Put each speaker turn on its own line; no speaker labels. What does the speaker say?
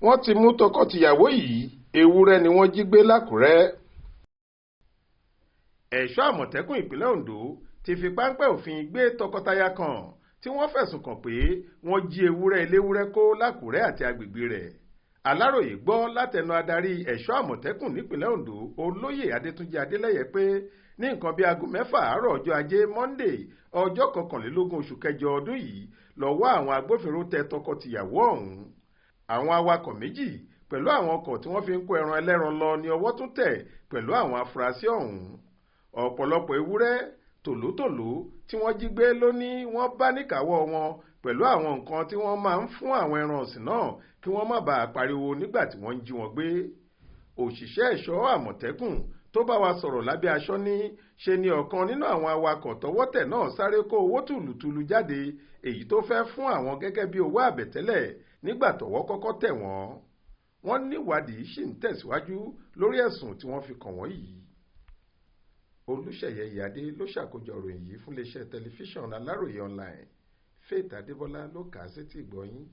Wọ́n ti mú tọkọ-tìyàwó yìí, ewúrẹ́ ni wọ́n jí gbé làkúrẹ́. Ẹ̀ṣọ́ Àmọ̀tẹ́kùn ìpínlẹ̀ Ondo ti fi páńpẹ́ òfin gbé tọkọtaya kan tí wọ́n fẹ̀sùn kàn pé wọ́n jí ewúrẹ́ eléwúrẹ́ kó làkúrẹ́ àti agbègbè rẹ̀. Aláròye gbọ́ látẹnu adarí ẹ̀ṣọ́ Àmọ̀tẹ́kùn nípìnlẹ̀ Ondo, Olóyè Adétúnjì Adélẹ́yẹ, pé ní nǹkan bíi aago 6 àárọ̀ ọjọ́ Ajé Monde, ọjọ́ 21 oṣù kẹjọ ọdún yìí, lọ́wọ́ àwọn agbófinró tẹ tọkọ-tìyàwó ọ̀hún. Àwọn awakọ̀ méjì pẹ̀lú àwọn ọkọ̀ tí wọ́n fi ń kó ẹran ẹlẹ́ran lọ ní ọwọ́ tún tẹ̀ pẹ̀lú àwọn afurasí ọ̀hún. Ọ̀pọ̀lọpọ̀ ewúrẹ́, tòlótòló tí wọ́n jí gbé ló ní wọ́n bá níkàáwọ́ wọn pẹ̀lú àwọn nǹkan tí wọ́n máa ń fún àwọn ẹran ọ̀sìn náà kí wọ́n má bàa pariwo nígbà tí wọ́n ń jí wọn gbé. Òṣìṣẹ́ ẹ̀ṣọ́ Àmọ̀tẹ́kùn tó bá wa sọ̀rọ̀ lábẹ́ aṣọ ní ṣe ni ọ̀kan nínú àwọn awakọ̀ tọ́wọ́ tẹ̀ náà sáré kó owó tùlùtùlù jáde, èyí tó fẹ́ fún àwọn gẹ́gẹ́ bí owó àbẹ̀tẹ́lẹ̀ nígbà tọ́wọ́ kọ́kọ́ tẹ̀ wọ́n. Wọ́n níwádìí ṣì ń tẹ̀síwájú lórí ẹ̀sùn tí wọ́n fi kàn wọ́n yìí. Olúṣèyẹ Ìyádé ló ṣàkójọ ìròyìn yìí fún iléeṣẹ́ tẹlifíṣàn Aláròye Online. Faith Adébọlá ló kà á sétí ìgbọ́ yín.